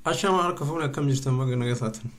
Ashama harka fuune, akkam jirtan? Baga nagaa taatan.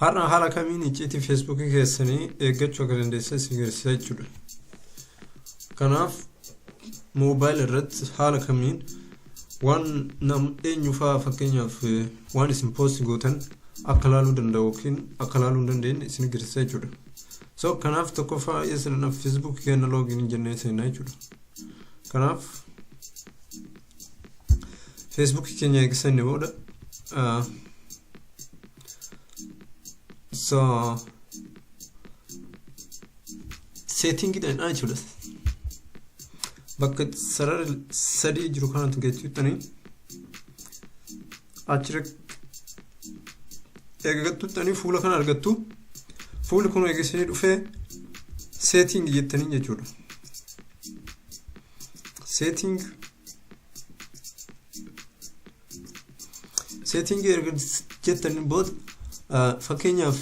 Har'a haala kamiin icciitii Feesbuukii keessanii eeggachuu akka dandeessan isin agarsiisa jechuudha. Kanaaf moobaayila irratti haala kamiin waan nam eenyufaa, fakkeenyaaf waan isin poost gootan akka laaluu danda'u yookiin akka laaluu hin dandeenye isin agarsiisa jechuudha. So kanaaf tokkoffaa eessa Feesbuukii keenya login jennee seenna jechuudha. Kanaaf Feesbuukii keenya eegisanne booda, so settingiidhaan jechuudha. Bakka sarara sadii jiru kanatti geessitanii achirra eeggattuttanii fuula kana argattu. Fuulli kun eegisanii dhufee setting jettanii jechuudha. Setting erga jettanii booda, fakkeenyaaf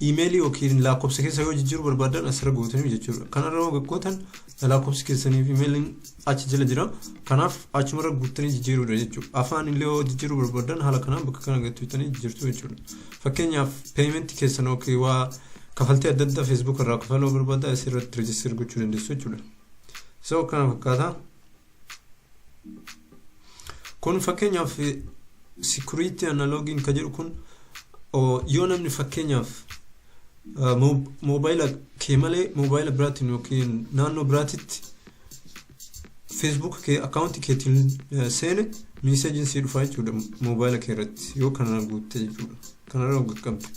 iimeelii yookiin lakkoofsa keessa yoo jijjiiruu barbaadan asirra gootanii jechuudha. Kanarra yoo gootan lakkoofsi keessanii fi iimeeliin achi jala jira. Kanaaf achumarra guuttanii jijjiiruudha jechuudha. Afaan illee yoo jijjiiruu barbaadan haala kanaan bakka kana gattuutanii jijjiirtu jechuudha. Fakkeenyaaf paymentii keessan yookiin waa kafaltii adda addaa Feesbuuk irraa kafaluu barbaadan asirratti register gochuu dandeessu jechuudha. So kana fakkaata. Kun fakkeenyaaf security and login ka jedhu kun, yoo namni fakkeenyaaf moobaayila kee malee moobaayila biraatiin yookiin naannoo biraatitti Feesbuuk kee akkaawuntii keetiin seene, messageiin sii dhufa jechuudha moobaayila kee irratti yoo kana guutte jechuudha. Kanarra qaqqabde.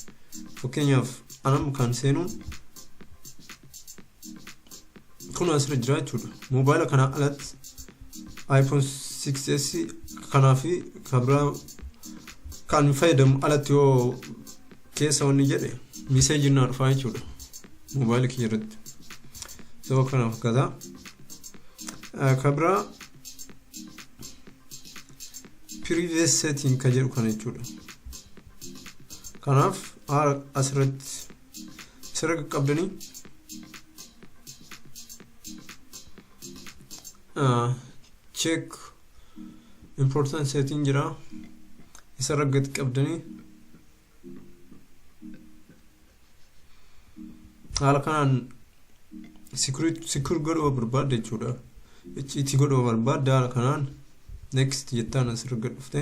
Fakkeenyaaf anam kan seenuun kun asirra jira jechuudha. Moobaayila kana alatti iPhone 6s kanaa fi kan biraa kan fayyadamu alatti yoo keessa wanni jedhe, messageiin naa dhufaa jechuudha moobaayila kiyya irratti. So kana fakkaata. Kan biraa privacy setting ka jedhu kana jechuudha. Kanaaf asirratti asirra qaqqabdanii check important setting jira, isarra gadi qabdanii haala kanaan secure godhuu barbaadde jechuudha. Icciitii godhuu barbaadde haala kanaan next jettaan asirra gad dhufte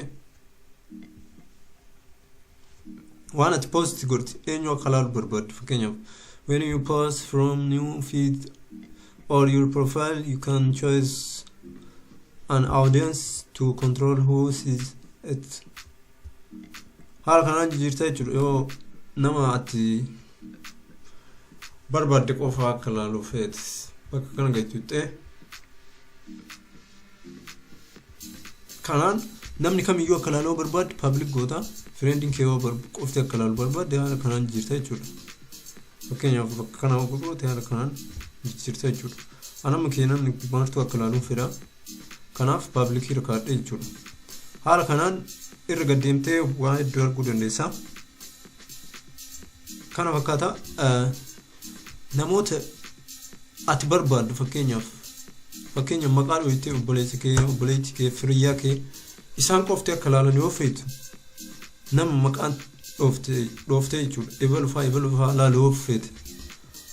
waan ati post godhte eenyu akka laalu barbaadde. Fakkeenyaaf, when you post from new feed or your profile, you can choose an audience to control who sees it. Haala kanaan jijjiirta jechuudha, yoo nama ati barbaadde qofa akka laalu feete bakka kana gadi kanaan namni kamiyyuu akka laaluu barbaadde public goota, friendiin kee yoo qofti akka laalu barbaadde haala kanaan jijjiirta jechuudha. Fakkeenyaaf bakka kana goote haala kanaan jijjiirta jechuudha. Anamma kee namni martuu akka laaluun fedha. Kanaaf publicii irra kaadhe jechuudha. Haala kanaan irra gaddeemtee waan hedduu arguu dandeessa. Kana fakkaata. Namoota ati barbaaddu, fakkeenyaaf maqaa dhoyitee obboleessi kee, obboleettii kee, firiyyaa kee, isaan qofti akka laalan yoo feetu, nama maqaan dhooftee jechuudha. Ebalufaa ebalufaa laaluu yoo feete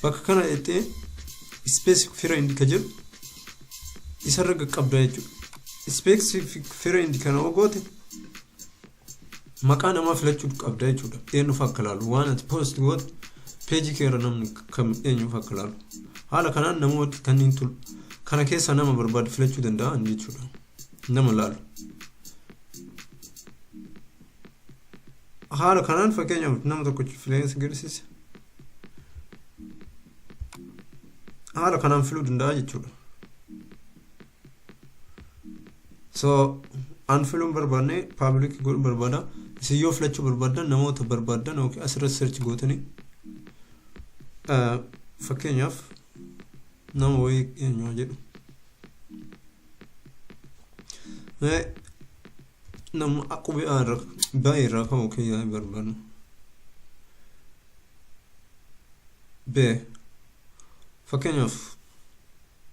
bakka kana dhaqxee specific friend ka jedhu isarra qaqqabda jechuudha. Specific friend kana yoo goote maqaa namaa filachuu qabda jechuudha. Eenyuuf akka laalu waan ati post goote peejii kee irra namni kam eenyuuf akka laalu. Haala kanaan namoota kanneen tul kana keessa nama barbaade filachuu danda'an jechuudha. Nama laalu. Haala kanaan fakkeenyaaf nama tokko filee agarsiisa. Haala kanaan filuu danda'a jechuudha. So an filuun barbaadne public godhuu barbaada. Isin yoo filachuu barbaaddan namoota barbaaddan yookiin asirratti search gootanii, fakkeenyaaf nama wayii eenyu jedhu, nama qubee A irra B irraa ka'u kiyyaa barbaadnu, B, fakkeenyaaf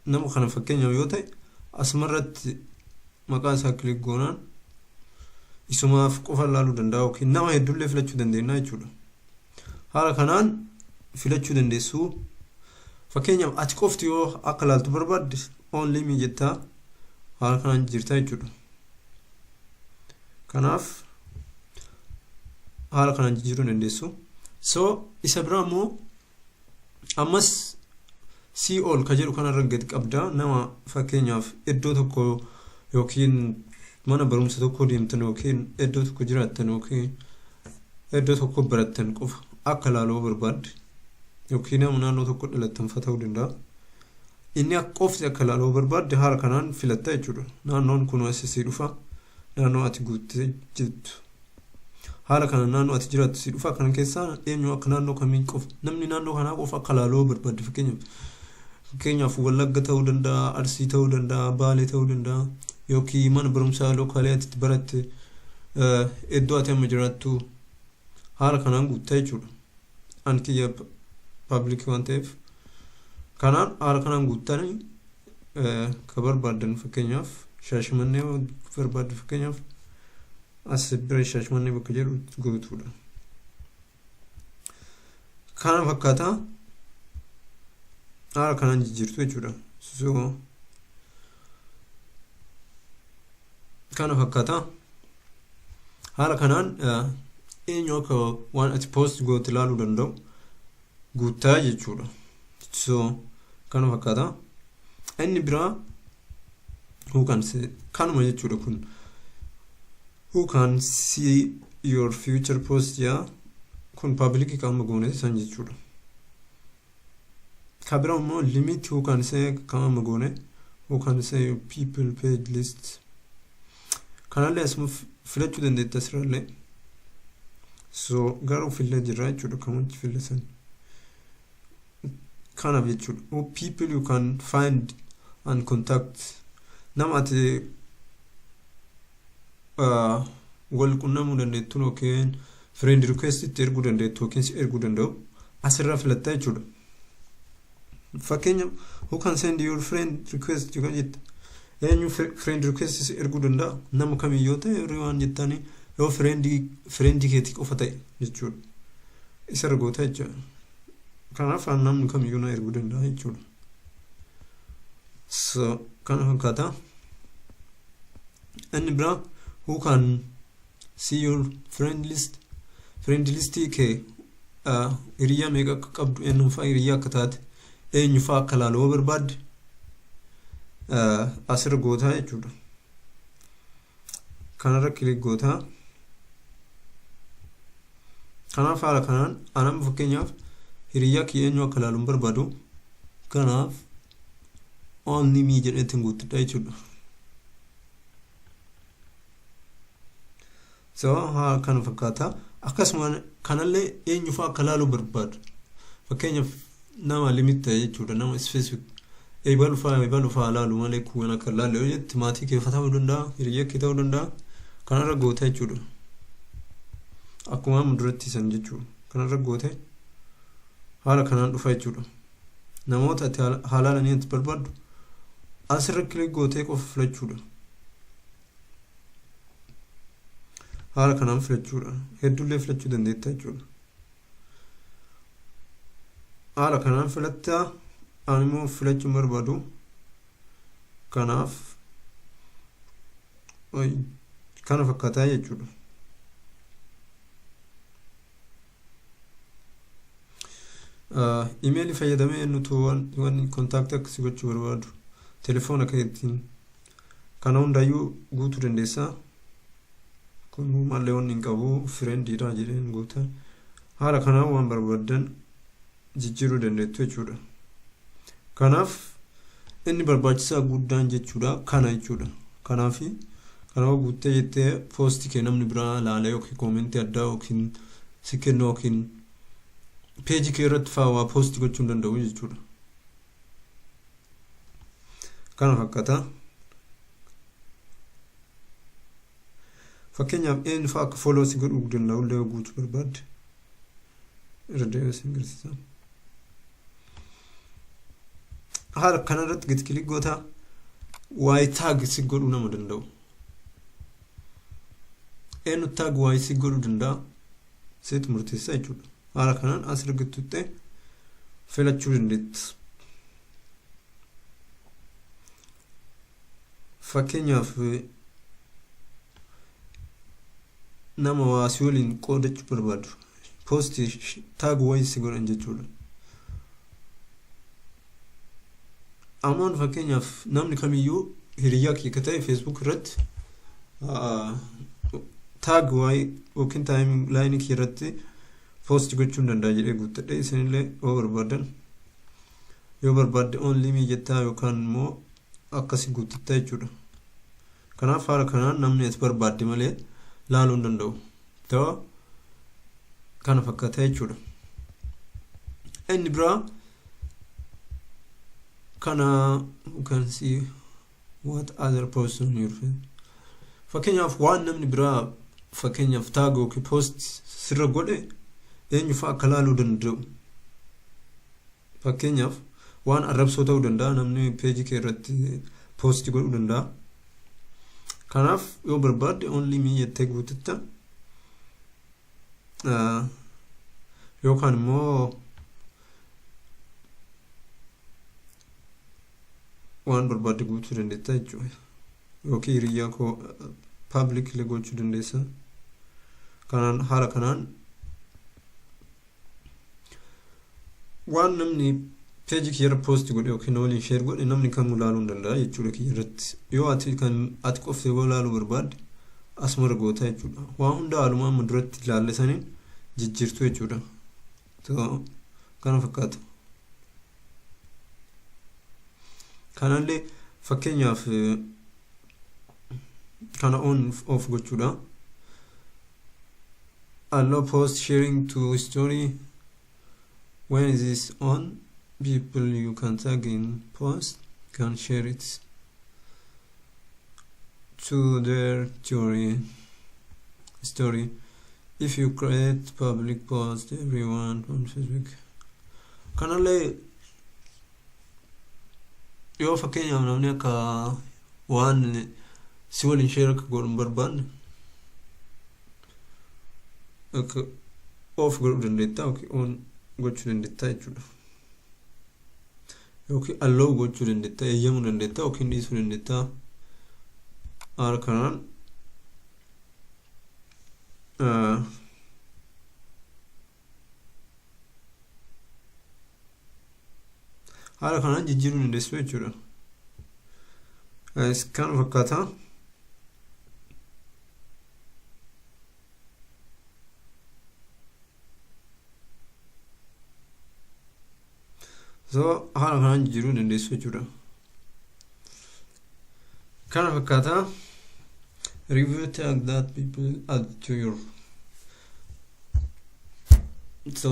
nama kana fakkeenyaaf yoo ta'e, asumarratti maqaa isaa click goonaan Isumaaf qofa ilaaluu danda'a yookiin nama hedduullee filachuu dandeenya jechuudha. Haala kanaan filachuu dandeessu. Fakkeenyaaf, ati qofti yoo akka ilaaltu barbaadde, "only me" jettaa, haala kanaan jirta jechuudha. Kanaaf haala kanaan jijjiiruu dandeessu. So isa biraa immoo ammas "see all" ka jedhu kanarra gadi qabda. Nama fakkeenyaaf iddoo tokko yookiin mana barumsa tokko deemtan yookiin iddoo tokko jiraattan yookiin iddoo tokko barattan qofa akka ilaaluu barbaadde, yookiin nama naannoo tokko dhalattan fa ta'uu danda'a. Inni qofti akka ilaaluu barbaadde, haala kanaan filatta jechuudha. Naannoon kun as sii dhufa, naannoo ati guuttee jirtu. Haala kanaan naannoo ati jiraattu si dhufa. Kana keessaa eenyu akka naannoo kamii qofa, namni naannoo kanaa qofa akka ilaaluu barbaadde, fakkeenyaaf Wallagga ta'uu danda'a, Arsii ta'uu danda'a, Baalee ta'uu danda'a, yookiin mana barumsaa localii ati itti baratte, iddoo ati amma jiraattu, haala kanaan guuttaa jechuudha. Ani kiyya public waan ta'eef kanaan haala kanaan guuttanii ka barbaaddan, fakkeenyaaf Shaashimannee barbaadde, fakkeenyaaf as bira Shaashimannee bakka jedhu guutuudha. Kana fakkaataa haala kanaan jijjiirtu jechuudha. So kana fakkaataa haala kanaan eenyu akka waan ati post goote ilaaluu danda'u guuttaa jechuudha. So kana fakkaata. Inni biraa who can see kanuma jechuudha kun. "Who can see your future post" yaa kun public qaama goone san jechuudha. Ka biraa immoo "limit who can see" qaama goone, "who can see your people page list" kanallee asuma filachuu dandeetta asirrallee. So garuu fillee jirra jechuudha, kamutti fille san. Kanaaf jechuudha. "Who people you can find and contact", nama ati wal qunnamuu dandeettu yookiin friend request itti erguu dandeettu yookiin si erguu danda'u asirraa filatta jechuudha. Fakkeenya, "who can send your friend request" yookaan jetta, eenyu friend request si erguu danda'a, nama kamiyyoo ta'e, everyone jettanii, yoo friendii keetii qofa ta'e jechuudha. Isa goota jechuudha. Kanaaf namni kamiyyuu na erguu danda'a jechuudha. So kana fakkaata. Inni biraa "who can see your friend list", friend listii kee, hiriyaa meeqa akka qabdu, eenyu fa'aa hiriyaa akka taate, eenyu fa'aa akka ilaalu barbaadde asirra gootaa jechuudha. Kanarra click gootaa. Kanaaf haala kanaan anam fakkeenyaaf hiriyaa kiyya eenyu akka ilaalu hin barbaadu. Kanaaf "only me" jedheetiin guuttadha jechuudha. So haala kana fakkaata. Akkasuma kanallee eenyu fa'aa akka ilaalu barbaadu. Fakkeenyaaf nama limit ta'e jechuudha, nama specific eebalu fa'aa, eebalu fa'aa ilaalu malee kuuwwan akka ilaalle yoo jette, maatii kee ta'uu danda'a, hiriyaa kee ta'uu danda'a. Kanarra goota jechuudha. Akkuma amma duratti san jechuudha. Kanarra goote haala kanaan dhufa jechuudha. Namoota ati haalaalanii ati barbaaddu asirra click gootee qofa filachuudha. Haala kanaan filachuudha. Hedduullee filachuu dandeetta jechuudha. Haala kanaan filattaa, ani immoo filachuu hin barbaadu. Kanaaf kana fakkaataa jechuudha. Imeelii fayyadamee nuti waan contactii akkasii gochuu barbaadu, telefoona keetiin, kana hundaayyuu guutuu dandeessa. Kun mallee wanni hin qabu, friendiidha jedheen guuta. Haala kanaan waan barbaaddan jijjiiruu dandeettu jechuudha. Kanaaf inni barbaachisaa guddaan jechuudha kana jechuudha. Kanaaf kana guuttee jettee postii kee namni biraa ilaalee yookiin commentii addaa yookiin si kennu yookiin pageii kee irratti fa'aa waa post gochuu hin danda'u jechuudha. Kana fakkaata. Fakkeenyaaf eenyu fa'aa akka follow si godhuu danda'u illee guutuu barbaadde, irra deebi'ee si agarsiisa. Haala kanarratti gadi click gootaa, waa'ee tag si godhuu nama danda'u. Eenyu tag waayii si godhuu danda'a, situ murteessa jechuudha. Haala kanaan as argattutti filachuu dandeetta. Fakkeenyaaf, nama waa si waliin qoodachuu barbaadu post tag wayii si godhan jechuudha. Ammaan fakkeenyaaf namni kamiyyuu hiriyaa kee akka ta'e Facebook irratti tag waayii yookiin timeline kee irratti post gochuu hin danda'a jedhee guuttadhe. Isinillee yoo barbaadan, yoo barbaadde only me jettaa yookaan immoo akkasi guuttatta jechuudha. Kanaaf haala kanaan namni ati barbaadde malee laaluu hin danda'u. Ta'u kana fakkaata jechuudha. Inni biraa kana, you can see what other post on your feed. Fakkeenyaaf, waan namni biraa, fakkeenyaaf, tag yookiin post sirra godhe eenyu fa'a akka laaluu danda'u. Fakkeenyaaf, waan arrabsoo ta'uu danda'a, namni peejii kee irratti post godhuu danda'a. Kanaaf yoo barbaadde only me jettee guutatta. Yookaan immoo waan barbaadde guutuu dandeetta jechuudha. Yookiin hiriyaa koo public illee gochuu dandeessa. Kanaan haala kanaan waan namni peejii kiyya irra post godhe yookiin waliin share godhe namni kamuu ilaaluu hin danda'a jechuudha kiyya irratti. Yoo ati kan ati qofti yoo ilaaluu barbaadde asuma goota jechuudha. Waa hunda haaluma amma duratti ilaalle saniin jijjiirtu jechuudha. Kana fakkaata. Kanallee fakkeenyaaf kana on off gochuudha. Allow post sharing to story. When is this on, people you can tag in post can share it to their theory story. If you create public post, everyone on Facebook. Kanallee yoo fakkeenyaaf namni akka waan si waliin share akka godhu hin barbaanne akka off godhuu dandeetta yookiin on gochuu dandeetta jechuudha. Yookiin allow gochuu dandeetta, eeyyamuu dandeetta yookiin dhiisuu dandeetta. Haala kanaan jijjiiruu dandeessu jechuudha. Kana fakkaata. So haala kanaan jijjiiruu dandeessu jechuudha. Kana fakkaata. Review tag that people add to your, so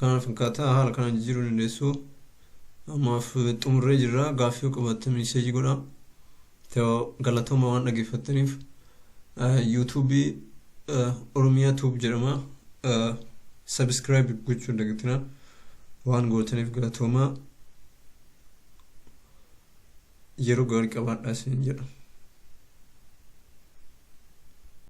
kana fakkaata, haala kanaan jijjiiruu dandeessu. Ammaaf xumurree jirra. Gaaffii yoo qabaattan message godha. Ta'oo galatooma waan dhaggeeffattaniif. YouTubeii Oromiyaa Tube jedhama. Subscribe gochuu hin dagatinaa. Waan gootaniif galatoomaa. Yeroo gaarii qabaadhaa isin jedha.